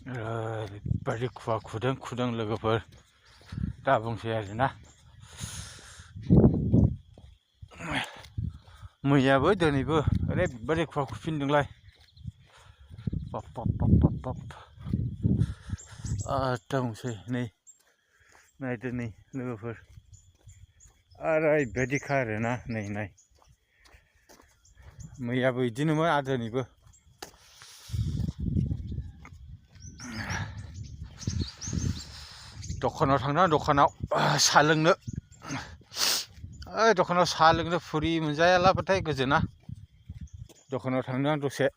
बारि खुवा खुदों लोगोफोर दा बुंसै आरोना मैयाबो दिनैबो ओरैबादि खुवा खुफिनदोंलाय पप दा बुंसै नै नायदो नै लोगोफोर ओरैबादिखा आरोना नै नाय मैयाबो इदिनोमोन दिनैबो दखानाव थांना दखानाव सा लोंनो दखानाव सा लोंनो फुरि मोनजायालाबाथाय गोजोना दखानाव थांनो आं दसे